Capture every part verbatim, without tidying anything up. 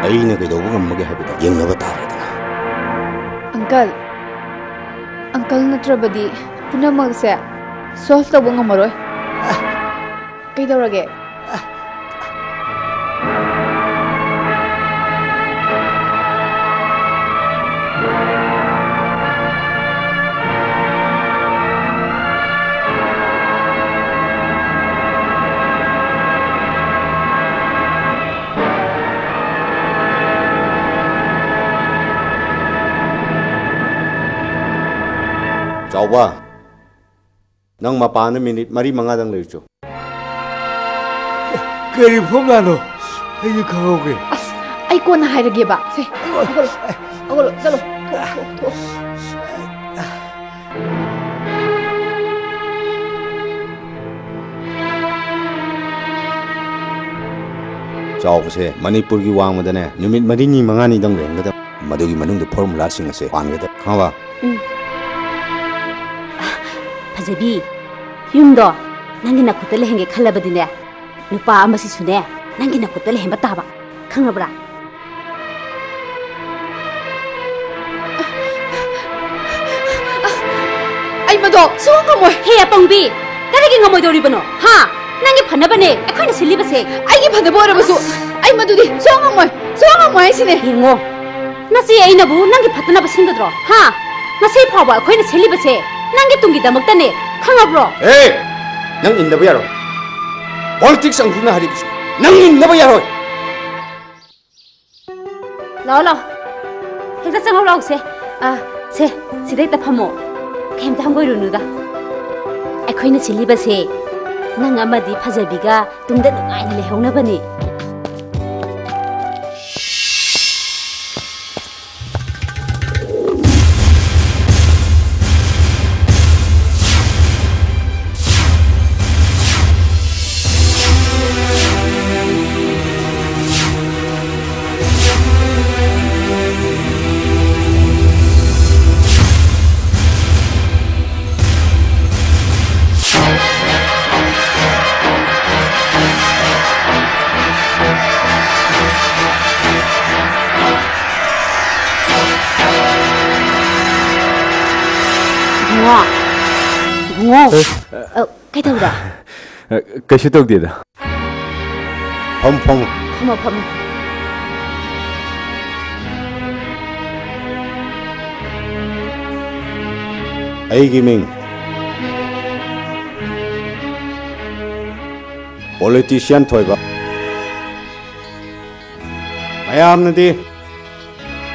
ꯑꯩꯅ ꯀꯩꯗꯧꯕ ꯉꯝꯃꯒꯦ ꯍꯥꯏꯕꯗꯣ ꯌꯦꯡꯅꯕ ꯇꯥꯔꯦꯗꯅ꯫ ꯑꯪꯀꯜ, ꯑꯪꯀꯜ ꯅꯠꯇ꯭ꯔꯕꯗꯤ ꯄꯨꯝꯅꯃꯛꯁꯦ ꯁꯣꯜꯚ ꯇꯧꯕ ꯉꯝꯃꯔꯣꯏ꯫ ꯀꯩꯗꯧꯔꯒꯦ? ꯆꯥꯎꯕ, ꯅꯪ ꯃꯄꯥꯟꯗ ꯃꯤꯅꯤꯠ ꯃꯔꯤ ꯃꯉꯥꯗꯪ ꯂꯩꯔꯨꯆꯣ꯫ ꯀꯔꯤ ꯐꯣꯝꯂꯥꯅꯣ? ꯑꯩꯁꯨ ꯈꯪꯍꯧꯒꯦ꯫ ꯑꯁ, ꯑꯩ ꯀꯣꯟꯅ ꯍꯥꯏꯔꯒꯦꯕ꯫ ꯁꯦ, ꯍꯧꯒꯠꯂꯣ, ꯍꯧꯒꯠꯂꯣ, ꯆꯠꯂꯣ, ꯊꯣꯛꯑꯣ, ꯊꯣꯛꯑꯣ, ꯊꯣꯛꯑꯣ꯫ ꯆꯥꯎꯕꯁꯦ ꯃꯅꯤꯄꯨꯔꯒꯤ ꯋꯥꯡꯃꯗꯅꯦ ꯅꯨꯃꯤꯠ ꯃꯔꯤꯅꯤ ꯃꯉꯥꯅꯤꯗꯪ ꯂꯩꯔꯝꯒꯗꯕ꯫ ꯃꯗꯨꯒꯤ ꯃꯅꯨꯡꯗ ꯐꯣꯔꯃꯨꯂꯥꯁꯤꯡ ꯑꯁꯦ ꯄꯥꯟꯒꯗꯕ, ꯈꯪꯉꯕ? ꯎꯝ꯫ ꯐꯖꯕꯤ, ꯌꯨꯝꯗꯣ ꯅꯪꯒꯤ ꯅꯈꯨꯠꯇ ꯂꯩꯍꯟꯒꯦ ꯈꯜꯂꯕꯗꯤꯅꯦ, ꯅꯨꯄꯥ ꯑꯃꯁꯤꯁꯨꯅꯦ ꯅꯪꯒꯤ ꯅꯈꯨꯠꯇ ꯂꯩꯍꯟꯕ ꯇꯥꯕ, ꯈꯪꯉꯕ꯭ꯔꯥ? ꯑꯩ ꯃꯗꯣ ꯁꯨꯡꯉꯝ ꯉꯝꯃꯣꯏ꯫ ꯍꯦ ꯑꯄꯪꯕꯤ, ꯀꯔꯤꯒꯤ ꯉꯝꯃꯣꯏꯗꯧꯔꯤꯕꯅꯣ? ꯍꯥ? ꯅꯪꯒꯤ ꯐꯅꯕꯅꯦ ꯑꯩꯈꯣꯏꯅ ꯁꯤꯜꯂꯤꯕꯁꯦ꯫ ꯑꯩꯒꯤ ꯐꯅꯕ ꯑꯣꯏꯔꯕꯁꯨ ꯑꯩ ꯃꯗꯨꯗꯤ ꯁꯨꯡꯉꯝ ꯉꯝꯃꯣꯏ, ꯁꯨꯡꯉꯝ ꯉꯝꯃꯣꯏ ꯍꯥꯏꯁꯤꯅꯦ꯫ ꯌꯦꯡꯉꯣ, ꯅꯆꯦ ꯑꯩꯅꯕꯨ ꯅꯪꯒꯤ ꯐꯠꯇꯅꯕ ꯁꯤꯟꯒꯗ꯭ꯔꯣ? ꯍꯥ? ꯉꯁꯤ ꯐꯥꯎꯕ ꯑꯩꯈꯣꯏꯅ ꯁꯤꯜꯂꯤꯕꯁꯦ ꯅꯪꯒꯤꯗꯃꯛꯇꯅꯦ, ꯈꯪꯉꯕ꯭ꯔꯣ? ꯑꯦ! ꯅꯪ ꯏꯟꯗꯕ ꯌꯥꯔꯣꯏ꯫ ꯄꯣꯂꯤꯇꯤꯛꯁ ꯑꯪꯒꯨꯔꯅ ꯍꯥꯏꯔꯤꯕꯁꯤ ꯅꯪ ꯏꯟꯗꯕ ꯌꯥꯔꯣꯏ꯫ ꯂꯥꯛꯑꯣ, ꯂꯥꯛꯑꯣ꯫ ꯍꯦꯛꯇ ꯆꯪꯉꯛꯑꯣ, ꯂꯥꯛꯑꯣꯁꯦ꯫ ꯑꯥ, ꯁꯦ, ꯁꯤꯗ ꯍꯦꯛꯇ ꯐꯝꯃꯣ꯫ ꯀꯩꯝꯇ ꯍꯪꯒꯣꯏꯔꯨꯅꯨꯗ꯫ ꯑꯩꯈꯣꯏꯅ ꯁꯤꯜꯂꯤꯕꯁꯦ ꯅꯪ ꯑꯃꯗꯤ ꯐꯖꯕꯤꯒ ꯇꯨꯡꯗ ꯅꯨꯡꯉꯥꯏꯅ ꯂꯩꯍꯧꯅꯕꯅꯤ꯫ ꯏꯕꯨꯡꯉꯣ, ꯑ, ꯀꯩꯗꯧꯔꯦ? ꯑ, ꯀꯩꯁꯨ ꯇꯧꯗꯦꯗ꯫ ꯐꯝ, ꯐꯝ꯫ ꯐꯝꯃꯣ, ꯐꯝꯃꯣ꯫ ꯑꯩꯒꯤ ꯃꯤꯡ ꯄꯣꯂꯤꯇꯤꯁꯤꯌꯥꯟ ꯊꯣꯏꯕ꯫ ꯃꯌꯥꯝꯅꯗꯤ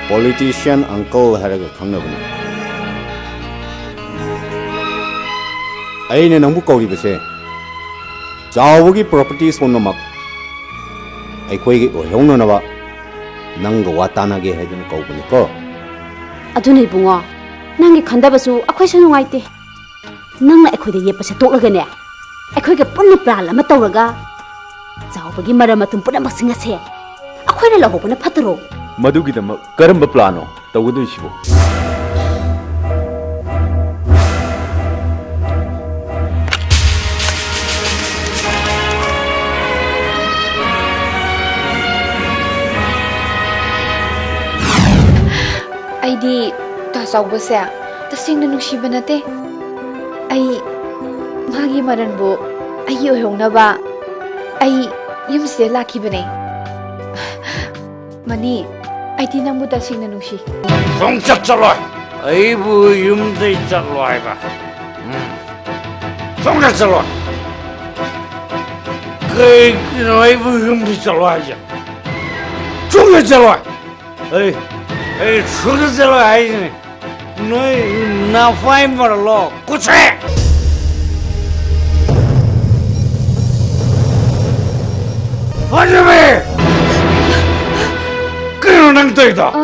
ꯄꯣꯂꯤꯇꯤꯁꯤꯌꯥꯟ ꯑꯪꯀꯜ ꯍꯥꯏꯔꯒ ꯈꯪꯅꯕꯅꯤ꯫ ꯑꯩꯅ ꯅꯪꯕꯨ ꯀꯧꯔꯤꯕꯁꯦ, ꯆꯥꯎꯕꯒꯤ ꯄ꯭ꯔꯣꯄꯔꯇꯤꯁ ꯄꯨꯝꯅꯃꯛ ꯑꯩꯈꯣꯏꯒꯤ ꯑꯣꯏꯍꯧꯅꯅꯕ ꯅꯪꯒ ꯋꯥ ꯇꯥꯅꯒꯦ ꯍꯥꯏꯗꯨꯅ ꯀꯧꯕꯅꯤꯀꯣ꯫ ꯑꯗꯨꯅ ꯏꯕꯨꯡꯉꯣ, ꯅꯪꯒꯤ ꯈꯟꯗꯕꯁꯨ ꯑꯩꯈꯣꯏꯁꯨ ꯅꯨꯡꯉꯥꯏꯇꯦ꯫ ꯅꯪꯅ ꯑꯩꯈꯣꯏꯗ ꯌꯦꯠꯄꯁꯦ ꯇꯣꯛꯂꯒꯅꯦ, ꯑꯩꯈꯣꯏꯒ ꯄꯨꯟꯅ ꯄ꯭ꯂꯥꯟ ꯑꯃ ꯇꯧꯔꯒ ꯆꯥꯎꯕꯒꯤ ꯃꯔꯝ ꯃꯊꯨꯝ ꯄꯨꯝꯅꯃꯛꯁꯤꯡ ꯑꯁꯦ ꯑꯩꯈꯣꯏꯅ ꯂꯧꯍꯧꯕꯅ ꯐꯠꯇ꯭ꯔꯣ? ꯃꯗꯨꯒꯤꯗꯃꯛ ꯀꯔꯝꯕ ꯄ꯭ꯂꯥꯟꯅꯣ ꯇꯧꯒꯗꯣꯏꯁꯤꯕꯣ? ꯑꯩꯗꯤ ꯇꯥ ꯆꯥꯎꯕꯁꯦ ꯇꯁꯦꯡꯅ ꯅꯨꯡꯁꯤꯕ ꯅꯠꯇꯦ꯫ ꯑꯩ ꯃꯥꯒꯤ ꯃꯔꯟꯕꯨ ꯑꯩꯒꯤ ꯑꯣꯏꯍꯧꯅꯕ ꯑꯩ ꯌꯨꯝꯁꯤꯗ ꯂꯥꯛꯈꯤꯕꯅꯦ꯫ ꯃꯅꯤ, ꯑꯩꯗꯤ ꯅꯪꯕꯨ ꯇꯁꯦꯡꯅ ꯅꯨꯡꯁꯤ꯫ ꯁꯨꯡꯆꯠ ꯆꯠꯂꯣꯏ꯫ ꯑꯩꯕꯨ ꯌꯨꯝꯗꯩ ꯆꯠꯂꯣ ꯍꯥꯏꯕ? ꯎꯝ꯫ ꯁꯨꯡꯆꯠ ꯆꯠꯂꯣꯏ꯫ ꯀꯩꯒꯤꯅꯣ ꯑꯩꯕꯨ ꯌꯨꯝꯗꯩ ꯆꯠꯂꯣ ꯍꯥꯏꯁꯦ? ꯁꯨꯡꯆꯠ ꯆꯠꯂꯣꯏ꯫ ꯑꯩ, ꯑꯩ ꯁꯨꯡꯆꯠ ꯆꯠꯂꯣꯏ ꯍꯥꯏꯁꯤꯅꯤ꯫ ꯅꯣꯏ ꯅꯐꯥꯏ ꯃꯔꯜꯂꯣ? ꯀꯨꯠꯁꯦ! ꯐꯖꯕꯤ! ꯀꯩꯅꯣ ꯅꯪ ꯇꯧꯔꯤꯗꯣ? ꯑ,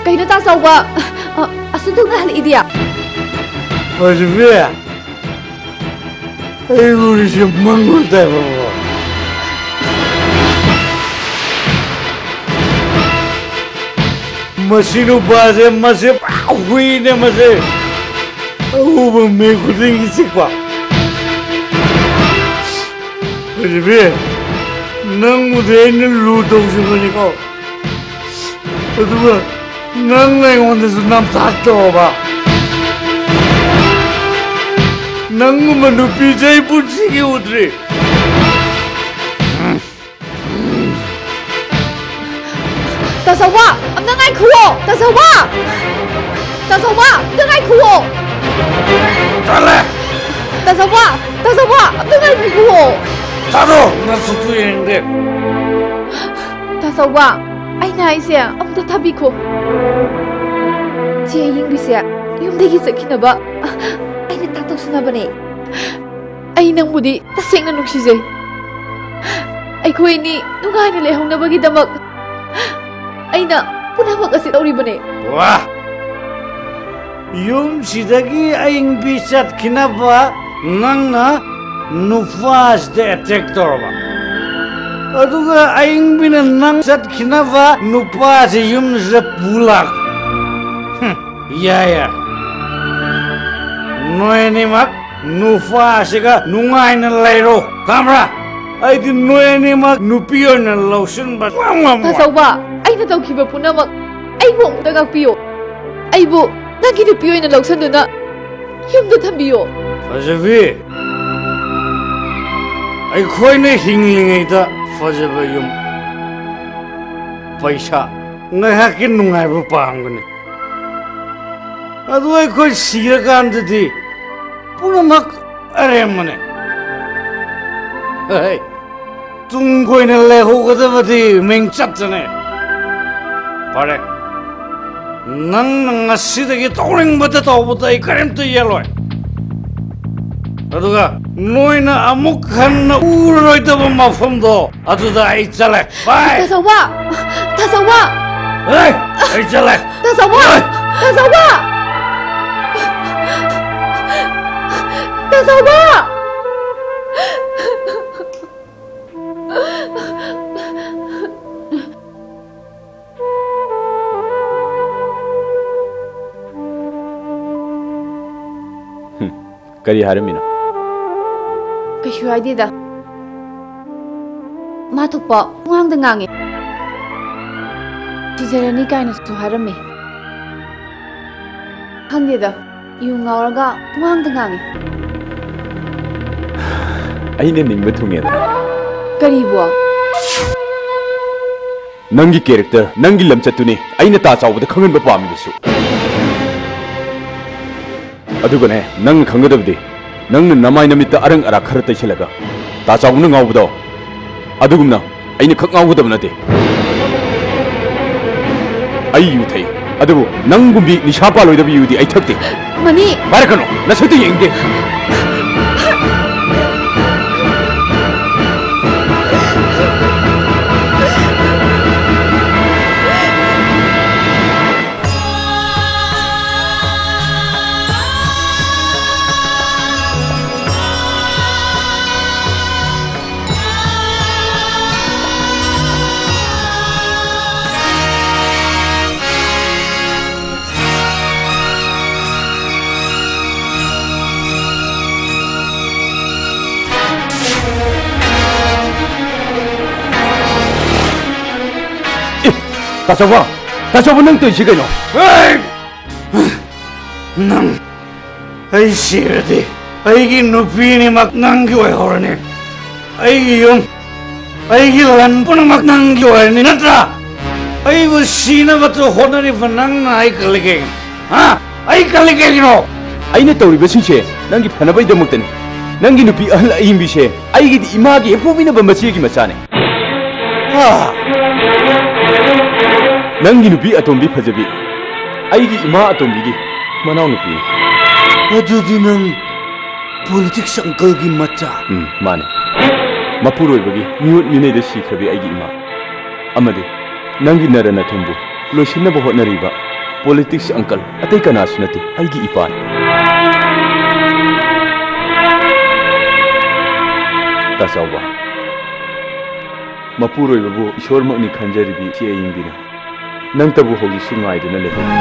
ꯀꯩꯅꯣ ꯇꯥ ꯆꯥꯎꯕ? ꯑ, ꯑꯁꯨꯛ ꯊꯨꯅ ꯍꯜꯂꯛꯏꯗꯤ? ꯐꯖꯕꯤ! ꯑꯩ ꯎꯔꯤꯁꯦ ꯃꯪꯂꯣ ꯇꯥꯏꯕꯪꯂꯣ? ꯃꯁꯤ ꯅꯨꯄꯥꯁꯦ, ꯃꯁꯤ ꯄꯨꯔꯥ ꯍꯨꯏꯅꯦ ꯃꯁꯤ꯫ ꯑꯎꯕ ꯃꯤ ꯈꯨꯗꯤꯡꯒꯤ ꯆꯤꯛꯄ꯫ ꯍꯧꯖꯤꯛꯇꯤ ꯅꯪꯕꯨꯗꯤ ꯑꯩꯅ ꯂꯨ ꯇꯧꯖꯕꯅꯤꯀꯣ꯫ ꯑꯗꯨꯒ ꯅꯪꯅ ꯑꯩꯉꯣꯟꯗꯁꯨ ꯅꯝꯊꯥꯛ ꯇꯧꯔꯕ? ꯅꯪꯒꯨꯝꯕ ꯅꯨꯄꯤꯁꯦ ꯑꯩ ꯄꯨꯟꯁꯤꯒꯤ ꯎꯗ꯭ꯔꯤ꯫ ꯇꯥꯆꯧꯕ, ꯑꯝꯇ ꯉꯥꯏꯈꯨꯑꯣ꯫ ꯇꯥꯆꯧꯕ! ꯇꯥꯆꯧꯕ, ꯑꯝꯇ ꯉꯥꯏꯈꯨꯑꯣ꯫ ꯆꯠꯂꯦ! ꯇꯥꯆꯧꯕ! ꯇꯥꯆꯧꯕ, ꯑꯝꯇ ꯉꯥꯏꯈꯨꯑꯣ꯫ ꯊꯥꯗꯣ! ꯅꯁꯨꯛꯇꯨ ꯌꯦꯡꯗꯦ꯫ ꯇꯥꯆꯧꯕ, ꯑꯩꯅ ꯍꯥꯏꯁꯦ ꯑꯝꯇ ꯊꯥꯕꯤꯈꯣ꯫ ꯆꯦ ꯑꯌꯤꯡꯕꯤꯁꯦ ꯌꯨꯝꯗꯒꯤ ꯆꯠꯈꯤꯅꯕ ꯑꯩꯅ ꯇꯥꯛꯇꯧꯁꯤꯟꯅꯕꯅꯦ꯫ ꯑꯩ ꯅꯪꯕꯨꯗꯤ ꯇꯁꯦꯡꯅ ꯅꯨꯡꯁꯤꯖꯩ꯫ ꯑꯩꯈꯣꯏ ꯑꯅꯤ ꯅꯨꯡꯉꯥꯏꯅ ꯂꯩꯍꯧꯅꯕꯒꯤꯗꯃꯛ ꯑꯩꯅ ꯄꯨꯝꯅꯃꯛ ꯑꯁꯤ ꯇꯧꯔꯤꯕꯅꯦ꯫ ꯋꯥ! ꯌꯨꯝꯁꯤꯗꯒꯤ ꯑꯌꯤꯡꯕꯤ ꯆꯠꯈꯤꯅꯕ ꯅꯪꯅ ꯅꯨꯄꯥꯁꯤꯗ ꯑꯦꯇꯦꯛ ꯇꯧꯔꯕ, ꯑꯗꯨꯒ ꯑꯌꯤꯡꯕꯤꯅ ꯅꯪ ꯆꯠꯈꯤꯅꯕ ꯅꯨꯄꯥꯁꯤ ꯌꯨꯝꯁꯤꯗ ꯄꯨꯂꯥꯛ꯫ ꯍꯨꯝ, ꯌꯥꯏ, ꯌꯥꯏ꯫ ꯅꯣꯏ ꯑꯅꯤꯃꯛ ꯅꯨꯄꯥꯁꯤꯒ ꯅꯨꯡꯉꯥꯏꯅ ꯂꯩꯔꯣ, ꯈꯪꯕ꯭ꯔꯥ? ꯑꯩꯗꯤ ꯅꯣꯏ ꯑꯅꯤꯃꯛ ꯅꯨꯄꯤ ꯑꯣꯏꯅ ꯂꯧꯁꯤꯟꯕ ꯁꯨꯡꯉꯝ ꯉꯝꯃꯣꯏ꯫ ꯇꯥꯆꯧꯕ, ꯑꯩꯅ ꯇꯧꯈꯤꯕ ꯄꯨꯝꯅꯃꯛ ꯑꯩꯕꯨ ꯑꯃꯨꯛꯇ ꯉꯥꯛꯄꯤꯌꯨ꯫ ꯑꯩꯕꯨ ꯅꯪꯒꯤ ꯅꯨꯄꯤ ꯑꯣꯏꯅ ꯂꯧꯁꯤꯟꯗꯨꯅ ꯌꯨꯝꯗ ꯊꯝꯕꯤꯌꯣ꯫ ꯐꯖꯕꯤ, ꯑꯩꯈꯣꯏꯅ ꯍꯤꯡꯂꯤꯉꯩꯗ ꯐꯖꯕ ꯌꯨꯝ, ꯄꯩꯁꯥ, ꯉꯥꯏꯍꯥꯛꯀꯤ ꯅꯨꯡꯉꯥꯏꯕ ꯄꯥꯝꯒꯅꯤ꯫ ꯑꯗꯨ ꯑꯩꯈꯣꯏ ꯁꯤꯔꯀꯥꯟꯗꯗꯤ ꯄꯨꯝꯅꯃꯛ ꯑꯔꯦꯝꯕꯅꯦ꯫ ꯍꯦ, ꯇꯨꯡ ꯀꯣꯏꯅ ꯂꯩꯍꯧꯒꯗꯕꯗꯤ ꯃꯤꯡꯆꯠꯇꯅꯦ꯫ ꯐꯔꯦ, ꯅꯪꯅ ꯉꯁꯤꯗꯒꯤ ꯇꯧꯅꯤꯡꯕꯇ ꯇꯧꯕꯗ ꯑꯩ ꯀꯔꯤꯝꯇ ꯌꯦꯠꯂꯣꯏ꯫ ꯑꯗꯨꯒ ꯅꯣꯏꯅ ꯑꯃꯨꯛ ꯍꯟꯅ ꯎꯔꯔꯣꯏꯗꯕ ꯃꯐꯝꯗꯣ ꯑꯗꯨꯗ ꯑꯩ ꯆꯠꯂꯦ꯫ ꯕꯥꯏ꯫ ꯇꯥꯆꯧꯕ! ꯇꯥꯆꯧꯕ! ꯑꯦ, ꯑꯩ ꯆꯠꯂꯦ꯫ ꯇꯥꯆꯧꯕ! ꯑꯦ! ꯇꯥꯆꯧꯕ! ꯇꯥꯆꯧꯕ! ꯀꯔꯤ ꯍꯥꯏꯔꯝꯃꯤꯅꯣ? ꯀꯩꯁꯨ ꯍꯥꯏꯗꯦꯗ꯫ ꯃꯥ ꯊꯣꯛꯄ ꯄꯨꯡꯉꯥꯡꯗ ꯉꯥꯡꯉꯦ꯫ ꯁꯤꯖꯔꯅꯤ ꯀꯥꯏꯅꯁꯨ ꯍꯥꯏꯔꯝꯃꯦ꯫ ꯈꯪꯗꯦꯗ, ꯌꯨ ꯉꯥꯎꯔꯒ ꯄꯨꯡꯉꯥꯡꯗ ꯉꯥꯡꯉꯦ꯫ ꯑꯩꯅ ꯅꯤꯡꯕ ꯊꯨꯡꯉꯦꯗꯅ꯫ ꯀꯔꯤꯕꯣ? ꯅꯪꯒꯤ character, ꯅꯪꯒꯤ ꯂꯝꯆꯠꯇꯨꯅꯤ ꯑꯩꯅ ꯇꯥ ꯆꯥꯎꯕꯗ ꯈꯪꯍꯟꯕ ꯄꯥꯝꯃꯤꯕꯁꯨ꯫ ꯑꯗꯨꯒꯅꯦ, ꯅꯪꯅ ꯈꯪꯒꯗꯕꯗꯤ, ꯅꯪꯅ ꯅꯃꯥꯏ ꯅꯃꯤꯠꯇ ꯑꯔꯪ ꯑꯔꯥꯛ ꯈꯔ ꯇꯩꯁꯜꯂꯒ ꯇꯥ ꯆꯥꯎꯕꯅ ꯉꯥꯎꯕꯗꯣ, ꯑꯗꯨꯒꯨꯝꯅ ꯑꯩꯅ ꯈꯛ ꯉꯥꯎꯒꯗꯕ ꯅꯠꯇꯦ꯫ ꯑꯩ ꯌꯨ ꯊꯛꯏ, ꯑꯗꯨꯕꯨ ꯅꯪꯒꯨꯝꯕꯤ ꯅꯤꯁꯥ ꯄꯥꯜꯂꯣꯏꯗꯕ ꯌꯨꯗꯤ ꯑꯩ ꯊꯛꯇꯦ꯫ ꯃꯅꯤ! ꯄꯥꯏꯔꯛꯀꯅꯨ, ꯅꯁꯛꯇ ꯌꯦꯡꯗꯦ꯫ ꯑꯦ, ꯇꯥꯆꯧꯕ! ꯇꯥꯆꯧꯕ, ꯅꯪ ꯇꯧꯔꯤꯁꯤ ꯀꯩꯅꯣ? ꯍꯦ! ꯅꯪ, ꯑꯩ ꯁꯤꯔꯗꯤ ꯑꯩꯒꯤ ꯅꯨꯄꯤ ꯑꯅꯤꯃꯛ ꯅꯪꯒꯤ ꯑꯣꯏꯍꯧꯔꯅꯤ꯫ ꯑꯩꯒꯤ ꯌꯨꯝ, ꯑꯩꯒꯤ ꯂꯟ ꯄꯨꯝꯅꯃꯛ ꯅꯪꯒꯤ ꯑꯣꯏꯔꯅꯤ, ꯅꯠꯇ꯭ꯔꯥ? ꯑꯩꯕꯨ ꯁꯤꯅꯕꯇ ꯍꯣꯠꯅꯔꯤꯕ ꯅꯪꯅ ꯑꯩ ꯀꯜꯂꯤ ꯀꯩꯒꯤꯅꯣ? ꯍꯥ? ꯑꯩ ꯀꯜꯂꯤ ꯀꯩꯒꯤꯅꯣ? ꯑꯩꯅ ꯇꯧꯔꯤꯕꯁꯤꯡꯁꯦ ꯅꯪꯒꯤ ꯐꯅꯕꯩꯗꯃꯛꯇꯅꯤ꯫ ꯅꯪꯒꯤ ꯅꯨꯄꯤ ꯑꯍꯜ ꯑꯏꯡꯕꯤꯁꯦ ꯑꯩꯒꯤꯗꯤ ꯏꯃꯥꯒꯤ ꯍꯦꯛ ꯄꯣꯛꯃꯤꯟꯅꯕ ꯃꯆꯦꯒꯤ ꯃꯆꯥꯅꯤ꯫ ꯍꯥ? ꯅꯪꯒꯤ ꯅꯨꯄꯤ ꯑꯇꯣꯝꯕꯤ ꯐꯖꯕꯤ ꯑꯩꯒꯤ ꯏꯃꯥ ꯑꯇꯣꯝꯕꯤꯒꯤ ꯃꯅꯥꯎꯅꯨꯄꯤꯅꯤ꯫ ꯑꯗꯨꯗꯤ ꯅꯪ politics uncleꯒꯤ ꯃꯆꯥ? ꯎꯝ, ꯃꯥꯅꯤ꯫ ꯃꯄꯨꯔꯣꯏꯕꯒꯤ ꯃꯤꯑꯣꯠ ꯃꯤꯅꯩꯗ ꯁꯤꯈ꯭ꯔꯕꯤ ꯑꯩꯒꯤ ꯏꯃꯥ ꯑꯃꯗꯤ ꯅꯪꯒꯤ ꯅꯔ ꯅꯊꯨꯝꯕꯨ ꯂꯣꯏꯁꯤꯟꯅꯕ ꯍꯣꯠꯅꯔꯤꯕ politics uncle ꯑꯇꯩ ꯀꯅꯥꯁꯨ ꯅꯠꯇꯦ, ꯑꯩꯒꯤ ꯏꯄꯥꯅꯤ꯫ ꯇꯥꯆꯥꯎꯕ, ꯃꯄꯨꯔꯣꯏꯕꯕꯨ ꯏꯁꯣꯔꯃꯛꯅꯤ ꯈꯟꯖꯔꯤꯕꯤ ꯏꯆꯦ ꯑꯌꯤꯡꯕꯤꯅ ꯅꯪꯇꯕꯨ ꯍꯧꯖꯤꯛꯁꯨ ꯉꯥꯏꯗꯨꯅ ꯂꯩꯍꯧꯔꯤ꯫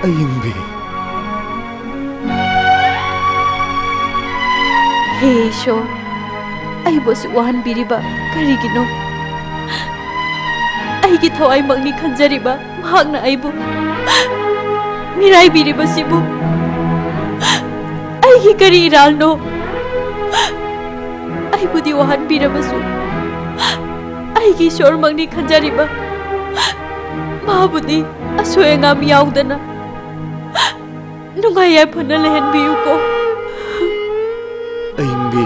ꯑꯌꯤꯡꯕꯤ꯫ ꯍꯦ ꯏꯁꯣꯔ, ꯑꯩꯕꯨ ꯑꯁꯨꯛ ꯋꯥꯍꯟꯕꯤꯔꯤꯕ ꯀꯔꯤꯒꯤꯅꯣ? ꯑꯩꯒꯤ ꯊꯋꯥꯏꯃꯛꯅꯤ ꯈꯟꯖꯔꯤꯕ ꯃꯍꯥꯛꯅ ꯑꯩꯕꯨ ꯃꯤꯔꯥꯏꯕꯤꯔꯤꯕꯁꯤꯕꯨ꯫ ꯑꯩꯒꯤ ꯀꯔꯤ ꯏꯔꯥꯜꯅꯣ? ꯑꯩꯕꯨꯗꯤ ꯋꯥꯍꯟꯕꯤꯔꯕꯁꯨ, ꯑꯩꯒꯤ ꯏꯁꯣꯔꯃꯛꯅꯤ ꯈꯟꯖꯔꯤꯕ ꯃꯥꯕꯨꯗꯤ ꯑꯁꯣꯏ ꯑꯉꯥꯝ ꯌꯥꯎꯗꯅ ꯅꯨꯡꯉꯥꯏ ꯌꯥꯏꯐꯅ ꯂꯩꯍꯟꯕꯤꯌꯨꯀꯣ꯫ ꯑꯏꯪꯕꯤ,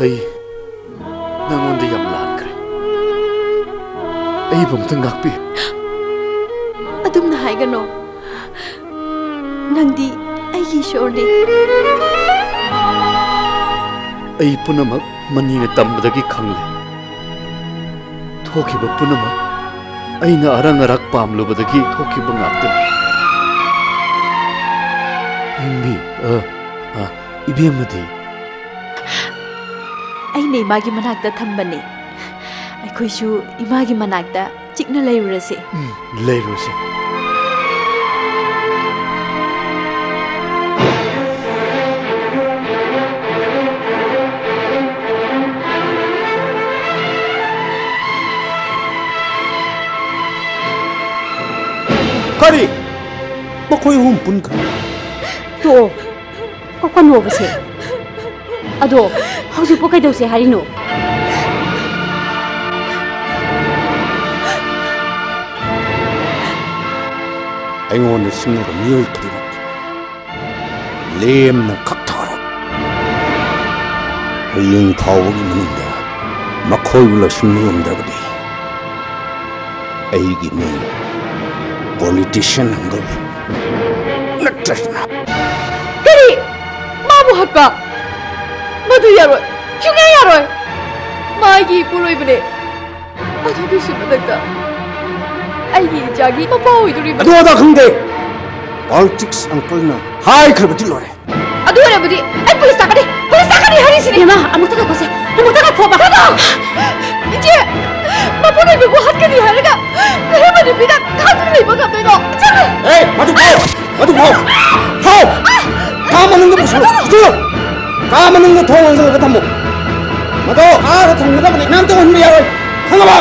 ꯑꯩ ꯅꯉꯣꯟꯗ ꯌꯥꯝ ꯂꯥꯟꯈ꯭ꯔꯦ꯫ ꯑꯩꯕꯨ ꯑꯝꯇ ꯉꯥꯛꯄꯤꯌꯨ꯫ ꯑꯗꯨꯝꯅ ꯍꯥꯏꯒꯅꯣ꯫ ꯅꯪꯗꯤ ꯑꯩꯒꯤ ꯏꯁꯣꯔꯅꯤ꯫ ꯑꯩ ꯄꯨꯝꯅꯃꯛ ꯃꯅꯤꯅ ꯇꯝꯕꯗꯒꯤ ꯈꯪꯂꯦ꯫ ꯊꯣꯛꯈꯤꯕ ꯄꯨꯝꯅꯃꯛ ꯑꯩꯅ ꯑꯔꯪ ꯑꯔꯥꯛ ꯄꯥꯝꯂꯨꯕꯗꯒꯤ ꯊꯣꯛꯈꯤꯕ ꯉꯥꯛꯇꯅꯤ꯫ ꯏꯕꯦꯝꯕꯤ, ꯑ, ꯑ, ꯏꯕꯦꯝꯃꯗꯤ? ꯑꯩꯅ ꯏꯃꯥꯒꯤ ꯃꯅꯥꯛꯇ ꯊꯝꯕꯅꯦ꯫ ꯑꯩꯈꯣꯏꯁꯨ ꯏꯃꯥꯒꯤ ꯃꯅꯥꯛꯇ ꯆꯤꯛꯅ ꯂꯩꯔꯨꯔꯁꯦ꯫ ꯎꯝ, ꯂꯩꯔꯨꯔꯁꯦ꯫ ꯀꯔꯤ? ꯃꯈꯣꯏ ꯑꯍꯨꯝ ꯄꯨꯟꯈ꯭ꯔꯦ? ꯇꯣꯛꯑꯣ꯫ ꯀꯞꯀꯅꯣꯕꯁꯦ꯫ ꯑꯗꯣ ꯍꯧꯖꯤꯛꯄꯨ ꯀꯩꯗꯧꯁꯦ ꯍꯥꯏꯔꯤꯅꯣ? ꯑꯩꯉꯣꯟꯗ ꯁꯤꯡꯅꯕ ꯃꯤꯑꯣꯏ ꯈꯨꯗꯤꯡꯃꯛ ꯂꯦꯝꯅ ꯀꯛꯊꯔꯣ꯫ ꯍꯌꯦꯡ ꯐꯥꯎꯕꯒꯤ ꯃꯅꯨꯡꯗ ꯃꯈꯣꯏꯕꯨ ꯂꯣꯏꯁꯤꯟꯕ ꯉꯝꯗ꯭ꯔꯕꯗꯤ, ꯑꯩꯒꯤ ꯃꯤꯡ politician uncle ꯅꯠꯇ꯭ꯔꯁꯅ꯫ ꯀꯔꯤ? ꯃꯥꯕꯨ ꯍꯥꯠꯄ? ꯃꯗꯨ ꯌꯥꯔꯣꯏ, ꯁꯨꯡꯌꯥ ꯌꯥꯔꯣꯏ꯫ ꯃꯥꯒꯤ ꯏꯄꯨꯔꯣꯏꯕꯅꯦ꯫ ꯑꯗꯨꯒꯤꯁꯨ ꯃꯊꯛꯇ ꯑꯩꯒꯤ ꯏꯆꯥꯒꯤ ꯃꯄꯥ ꯑꯣꯏꯗꯣꯔꯤꯕꯅꯤ꯫ ꯑꯗꯨ ꯑꯗꯥ ꯈꯪꯗꯦ꯫ Politics uncle ꯅ ꯍꯥꯏꯈ꯭ꯔꯕꯗꯤ ꯂꯣꯏꯔꯦ꯫ ꯑꯗꯨ ꯑꯣꯏꯔꯕꯗꯤ ꯑꯩ ꯄꯨꯂꯤꯁ ꯇꯥꯛꯀꯅꯤ, ꯄꯨꯂꯤꯁ ꯇꯥꯛꯀꯅꯤ ꯍꯥꯏꯔꯤꯁꯤꯅꯤ꯫ ꯏꯃꯥ, ꯑꯃꯨꯛꯇ ꯉꯥꯏꯈꯣꯁꯦ, ꯑꯃꯨꯛꯇ ꯉꯥꯏꯈꯣꯕ꯫ ꯀꯅꯥ? ꯏꯆꯦ, ꯃꯄꯨꯔꯣꯏꯕꯕꯨ ꯍꯥꯠꯀꯅꯤ ꯍꯥꯏꯔꯒ ꯀꯔꯝꯕ ꯅꯨꯄꯤꯅ ꯈꯥꯡꯗꯨꯅ ꯂꯩꯕ ꯉꯝꯗꯣꯏꯅꯣ? ꯆꯠꯂꯨ! ꯑꯦ, ꯃꯗꯨ ꯐꯥꯎ! ꯃꯗꯨ ꯐꯥꯎ! ꯐꯥꯎ! ꯀꯥ ꯃꯅꯨꯡꯗ ꯄꯨꯁꯤꯜꯂꯨ! ꯄꯨꯁꯤꯜꯂꯨ! ꯀꯥ ꯃꯅꯨꯡꯗ ꯊꯣꯡ ꯂꯣꯟꯁꯤꯜꯂꯒ ꯊꯝꯃꯨ! ꯃꯗꯨ ꯐꯥꯔꯒ ꯊꯝꯒꯗꯕꯅꯤ, ꯀꯅꯥꯝꯇ ꯎꯍꯟꯕ ꯌꯥꯔꯣꯏ! ꯈꯪꯉꯕ?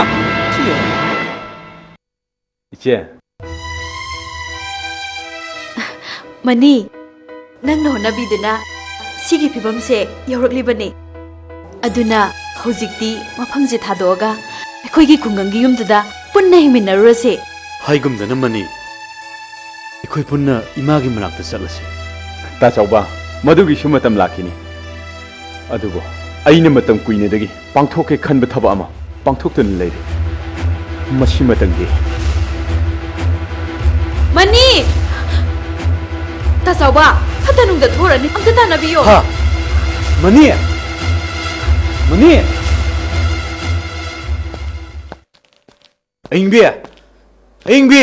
ꯆꯦ꯫ ꯃꯅꯤ, ꯅꯪꯅ ꯍꯣꯠꯅꯕꯤꯗꯨꯅ ꯁꯤꯒꯤ ꯐꯤꯕꯝꯁꯦ ꯌꯧꯔꯛꯂꯤꯕꯅꯤ꯫ ꯑꯗꯨꯅ ꯍꯧꯖꯤꯛꯇꯤ ꯃꯐꯝꯁꯦ ꯊꯥꯗꯣꯛꯑꯒ ꯑꯩꯈꯣꯏꯒꯤ ꯈꯨꯡꯒꯪꯒꯤ ꯌꯨꯝꯗꯨꯗ ꯄꯨꯟꯅ ꯍꯤꯡꯃꯤꯟꯅꯔꯨꯔꯁꯦ꯫ ꯍꯥꯏꯒꯨꯝꯗꯅ ꯃꯅꯤ, ꯑꯩꯈꯣꯏ ꯄꯨꯟꯅ ꯏꯃꯥꯒꯤ ꯃꯅꯥꯛꯇ ꯆꯠꯂꯁꯤ꯫ ꯇꯥ ꯆꯥꯎꯕ, ꯃꯗꯨꯒꯤꯁꯨ ꯃꯇꯝ ꯂꯥꯛꯈꯤꯅꯤ꯫ ꯑꯗꯨꯕꯨ ꯑꯩꯅ ꯃꯇꯝ ꯀꯨꯏꯅꯗꯒꯤ ꯄꯥꯡꯊꯣꯛꯀꯦ ꯈꯟꯕ ꯊꯕꯛ ꯑꯃ ꯄꯥꯡꯊꯣꯛꯇꯨꯅ ꯂꯩꯔꯦ꯫ ꯃꯁꯤꯃꯇꯪꯗꯤ꯫ ꯃꯅꯤ! ꯇꯥ ꯆꯥꯎꯕ, ꯐꯠꯇ ꯅꯨꯡꯗ ꯊꯣꯔꯅꯤ꯫ ꯑꯝꯇ ꯇꯥꯟꯅꯕꯤꯌꯣ꯫ ꯍꯥ? ꯃꯅꯤ! ꯃꯅꯤ! ꯑꯌꯤꯡꯕꯤ! ꯑꯌꯤꯡꯕꯤ!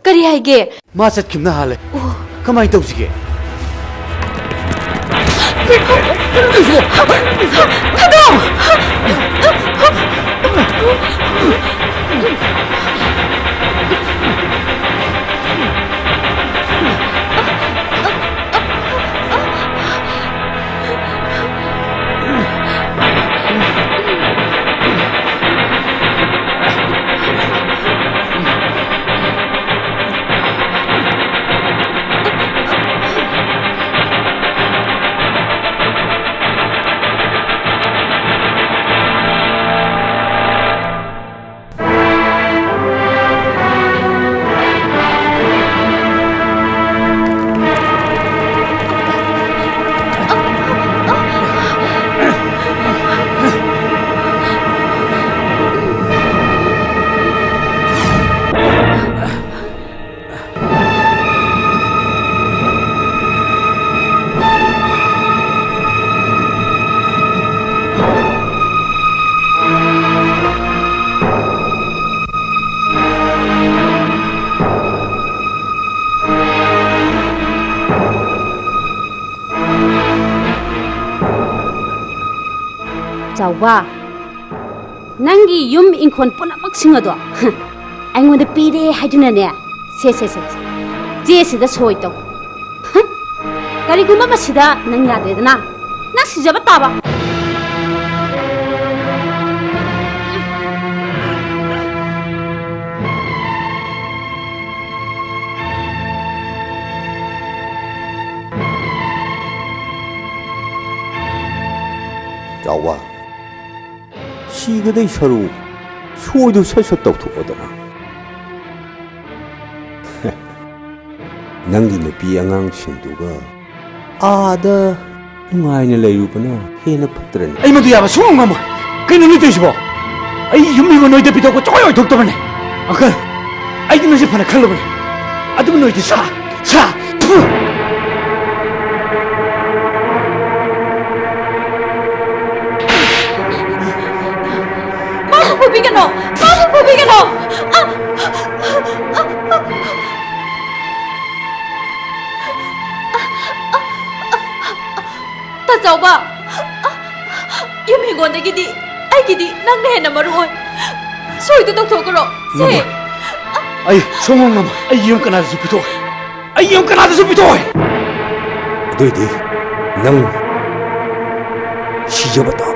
ꯀꯔꯤ ꯍꯥꯏꯒꯦ? ꯃꯥ ꯆꯠꯈꯤꯕꯅ ꯍꯥꯜꯂꯦ꯫ ꯑꯣ꯫ ꯀꯃꯥꯏꯅ ꯇꯧꯁꯤꯒꯦ? ꯊꯥꯗꯣꯛ! ꯆꯥꯎꯕ, ꯅꯪꯒꯤ ꯌꯨꯝ ꯏꯪꯈꯣꯜ ꯄꯨꯝꯅꯃꯛꯁꯤꯡ ꯑꯗꯣ ꯑꯩꯉꯣꯟꯗ ꯄꯤꯔꯦ ꯍꯥꯏꯗꯨꯅꯅꯦ꯫ ꯁꯦ, ꯁꯦ, ꯁꯦ, ꯁꯦ꯫ ꯆꯦꯁꯤꯗ ꯁꯣꯏ ꯇꯧ꯫ ꯍꯨꯝ! ꯀꯔꯤꯒꯨꯝꯕ ꯃꯁꯤꯗ ꯅꯪ ꯌꯥꯗ꯭ꯔꯦꯗꯅ, ꯅꯪ ꯁꯤꯖꯕ ꯇꯥꯕ꯫ ꯆꯥꯎꯕ, ꯁꯤꯒꯗꯩ ꯁꯔꯨꯛ ꯁꯣꯏꯗꯣ ꯁꯠ ꯁꯠ ꯇꯧꯊꯣꯛꯑꯣꯗꯅ꯫ ꯅꯪꯒꯤ ꯅꯨꯄꯤ ꯑꯉꯥꯡꯁꯤꯡꯗꯨꯒ ꯑꯥꯗ ꯅꯨꯡꯉꯥꯏꯅ ꯂꯩꯔꯨꯕꯅ ꯍꯦꯟꯅ ꯐꯠꯇ꯭ꯔꯅꯤ? ꯑꯩ ꯃꯗꯨ ꯌꯥꯕ ꯁꯨꯡꯉꯝ ꯉꯝꯃꯣꯏ꯫ ꯀꯩꯅꯣ ꯅꯣꯏ ꯇꯧꯔꯤꯁꯤꯕꯣ? ꯑꯩ ꯌꯨꯝ ꯃꯤꯕꯨ ꯅꯣꯏꯗ ꯄꯤꯊꯣꯛꯄ ꯁꯨꯡꯑꯣꯏ ꯑꯣꯏꯊꯣꯛꯇꯕꯅꯦ꯫ ꯑꯪꯀꯜ, ꯑꯩꯗꯤ ꯅꯣꯏꯁꯦ ꯐꯅ ꯈꯜꯂꯨꯕꯅꯦ, ꯑꯗꯨꯕꯨ ꯅꯣꯏꯗꯤ ꯁꯥ, ꯁꯥ, ꯐꯨ! ꯃꯥꯕꯨ ꯐꯨꯕꯤꯒꯅꯣ! ꯃꯥꯕꯨ ꯐꯨꯕꯤꯒꯅꯣ! ꯑ! ꯇꯥꯆꯧꯕ! ꯌꯨꯝ ꯍꯤꯡꯒꯣꯟꯗꯒꯤꯗꯤ ꯑꯩꯒꯤꯗꯤ ꯅꯪꯅ ꯍꯦꯟꯅ ꯃꯔꯨ ꯑꯣꯏ꯫ ꯁꯣꯏꯗꯣ ꯇꯧꯊꯣꯛꯈ꯭ꯔꯣ꯫ ꯁꯦ! ꯉꯝꯃꯣꯏ꯫ ꯑꯩ ꯁꯨꯡꯉꯝ ꯉꯝꯃꯣꯏ꯫ ꯑꯩ ꯌꯨꯝ ꯀꯅꯥꯗꯁꯨ ꯄꯤꯊꯣꯛꯑꯣꯏ꯫ ꯑꯩ ꯌꯨꯝ ꯀꯅꯥꯗꯁꯨ ꯄꯤꯊꯣꯛꯑꯣꯏ꯫ ꯑꯗꯨꯏꯗꯤ ꯅꯪ ꯁꯤꯖꯕ ꯇꯥꯕ꯫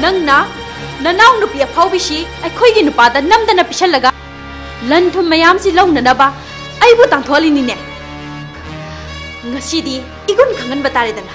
ꯅꯪꯅ ꯅꯅꯥꯎ ꯅꯨꯄꯤ ꯑꯐꯥꯎꯕꯤꯁꯤ ꯑꯩꯈꯣꯏꯒꯤ ꯅꯨꯄꯥꯗ ꯅꯝꯗꯅ ꯄꯤꯁꯜꯂꯒ ꯂꯟ ꯊꯨꯝ ꯃꯌꯥꯝꯁꯤ ꯂꯧꯅꯅꯕ ꯑꯩꯕꯨ ꯇꯥꯟꯊꯣꯛꯍꯜꯂꯤꯅꯤꯅꯦ꯫ ꯉꯁꯤꯗꯤ ꯏꯒꯨꯟ ꯈꯪꯍꯟꯕ ꯇꯥꯔꯦꯗꯅ꯫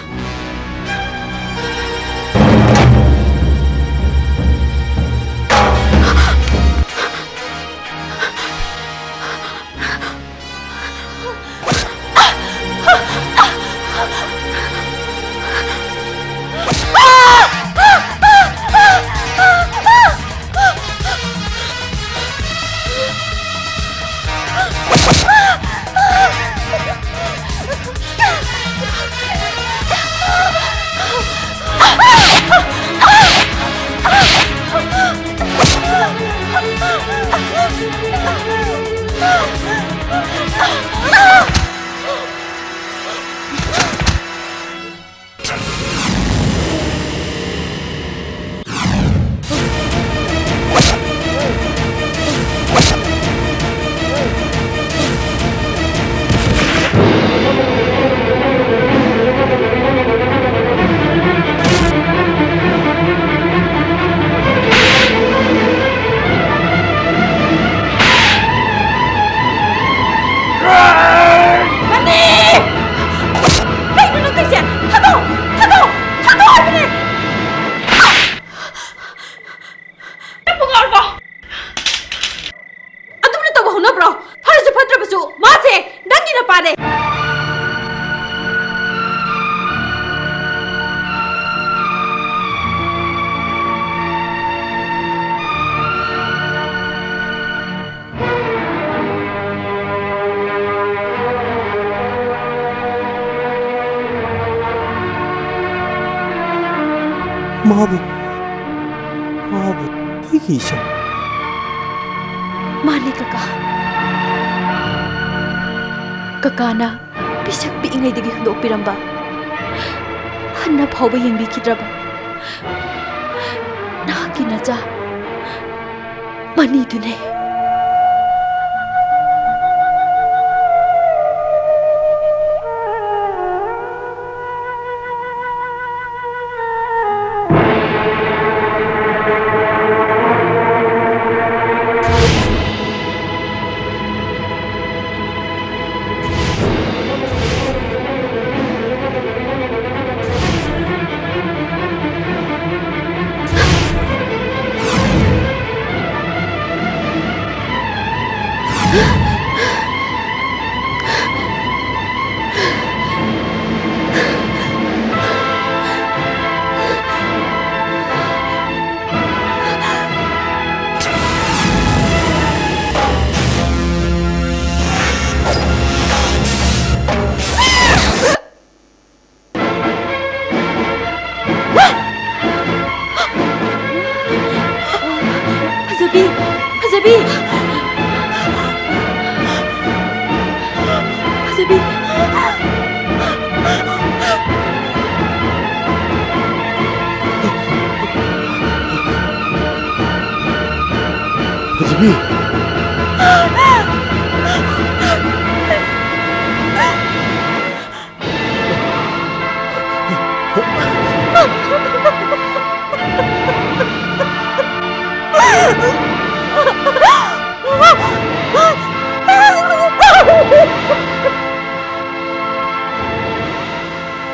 ꯃꯅꯤ! ꯀꯩꯅꯣ ꯅꯪ ꯇꯧꯏꯁꯦ? ꯊꯥꯗꯣꯛ! ꯊꯥꯗꯣꯛ! ꯊꯥꯗꯣꯛ ꯍꯥꯏꯕꯅꯦ! ꯅꯪꯕꯨ ꯉꯥꯎꯔꯕꯣ? ꯑꯗꯨꯝꯅ ꯇꯧꯕ ꯍꯧꯅꯕ꯭ꯔꯣ? ꯐꯔꯁꯨ ꯐꯠꯇ꯭ꯔꯕꯁꯨ ꯃꯥꯁꯦ ꯅꯪꯒꯤ ꯅꯨꯄꯥꯅꯦ! ꯃꯥꯕꯨ, ꯃꯥꯕꯨ ꯑꯩꯒꯤ ꯏꯆꯟ꯫ ꯃꯥꯅꯤ, ꯀꯀꯥ꯫ ꯀꯀꯥꯅ ꯄꯤꯁꯛ ꯄꯤꯛꯏꯉꯩꯗꯒꯤ ꯍꯨꯟꯗꯣꯛꯄꯤꯔꯝꯕ, ꯍꯟꯅ ꯐꯥꯎꯕ ꯌꯦꯡꯕꯤꯈꯤꯗ꯭ꯔꯕ ꯅꯍꯥꯛꯀꯤ ꯅꯆꯥ ꯃꯅꯤꯗꯨꯅꯦ꯫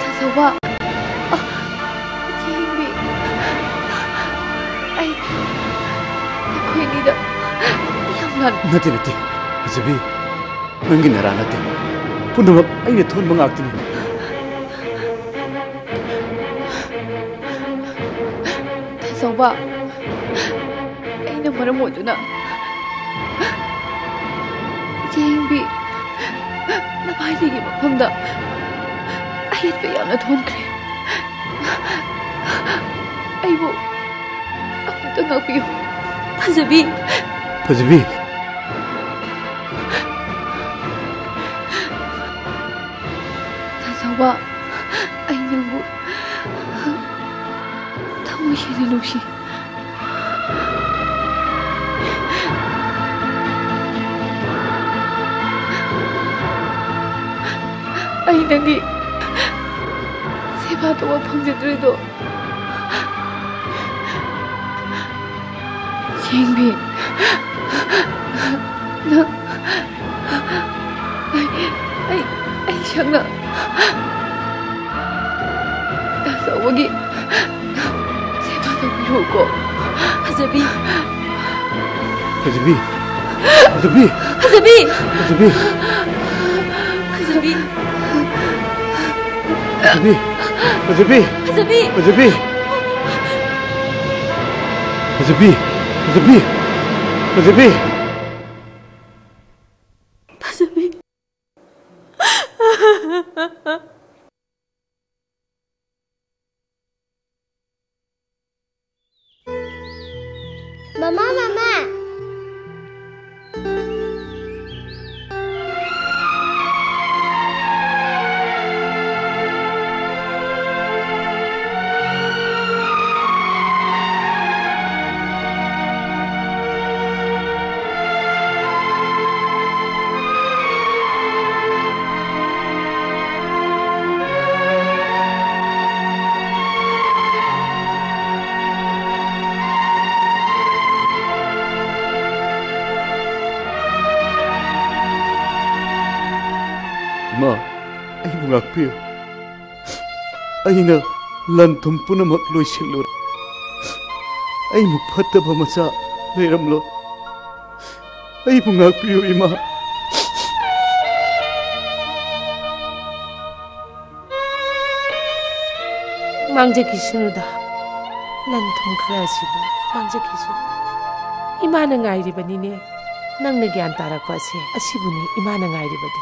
ꯊꯥꯖꯧꯕ꯫ ꯑ, ꯌꯦꯡꯕꯤ꯫ ꯑꯩ ꯅꯈꯣꯏꯅꯤꯗ ꯌꯥꯝꯅ ꯅꯠꯇꯦ, ꯅꯠꯇꯦ꯫ ꯐꯖꯕꯤ, ꯅꯪꯒꯤ ꯅꯔꯥ ꯅꯠꯇꯦ꯫ ꯄꯨꯝꯅꯃꯛ ꯑꯩꯅ ꯊꯣꯟꯕ ꯉꯥꯛꯇꯅꯤ꯫ ꯊꯥꯖꯧꯕ, ꯑꯩꯅ ꯃꯔꯝ ꯑꯣꯏꯗꯨꯅ ꯌꯦꯡꯕꯤ, ꯅꯕꯥꯏꯅꯤꯒꯤ ꯃꯐꯝꯗ ꯑꯌꯦꯠꯄ ꯌꯥꯝꯅ ꯊꯣꯟꯈ꯭ꯔꯦ꯫ ꯑꯩꯕꯨ ꯑꯃꯨꯛꯇ ꯉꯥꯛꯄꯤꯌꯨ꯫ ꯐꯖꯕꯤ꯫ ꯐꯖꯕꯤ꯫ ꯊꯥꯖꯧꯕ, ꯑꯩ ꯅꯪꯕꯨ ꯊꯃꯣꯏ ꯁꯦꯡꯅ ꯅꯨꯡꯁꯤ꯫ ꯑꯩ ꯅꯪꯒꯤ ꯁꯦꯕꯥ ꯇꯧꯕ ꯐꯪꯖꯗ꯭ꯔꯤꯗꯣ꯫ ꯌꯦꯡꯕꯤ, ꯅꯪ, ꯑꯩ, ꯑꯩ, ꯑꯩ ꯁꯛꯅ ꯇꯥꯖꯧꯕꯒꯤ ꯁꯦꯕꯥ ꯇꯧꯕꯤꯔꯣꯀꯣ꯫ ꯐꯖꯕꯤ꯫ ꯐꯖꯕꯤ꯫ ꯐꯖꯕꯤ꯫ ꯐꯖꯕꯤ꯫ ꯐꯖꯕꯤ꯫ ꯐꯖꯕꯤ꯫ ꯐꯖꯕꯤ꯫ ꯐꯖꯕꯤ꯫ ꯐꯖꯕꯤ꯫ ꯐꯖꯕꯤ꯫ ꯐꯖꯕꯤ꯫ ꯐꯖꯕꯤ꯫ ꯐꯖꯕꯤ꯫ ꯐꯖꯕꯤ꯫ ꯃꯃꯥ, ꯃꯃꯥ꯫ ꯉꯥꯛꯄꯤꯌꯨ꯫ ꯑꯩꯅ ꯂꯟ ꯊꯨꯝ ꯄꯨꯝꯅꯃꯛ ꯂꯣꯏꯁꯤꯜꯂꯨꯔꯦ꯫ ꯑꯩꯕꯨ ꯐꯠꯇꯕ ꯃꯆꯥ ꯂꯩꯔꯝꯂꯣꯏ꯫ ꯑꯩꯕꯨ ꯉꯥꯛꯄꯤꯌꯨ, ꯏꯃꯥ꯫ ꯃꯥꯡꯖꯈꯤꯁꯅꯨꯗ, ꯂꯟ ꯊꯨꯝ ꯈꯔ ꯑꯁꯤꯕꯨ ꯃꯥꯡꯖꯈꯤꯁꯅꯨ꯫ ꯏꯃꯥꯅ ꯉꯥꯏꯔꯤꯕꯅꯤꯅꯦ꯫ ꯅꯪꯅ ꯒ꯭ꯌꯥꯟ ꯇꯥꯔꯛꯄ ꯑꯁꯦ, ꯑꯁꯤꯕꯨꯅꯤ ꯏꯃꯥꯅ ꯉꯥꯏꯔꯤꯕꯗꯤ꯫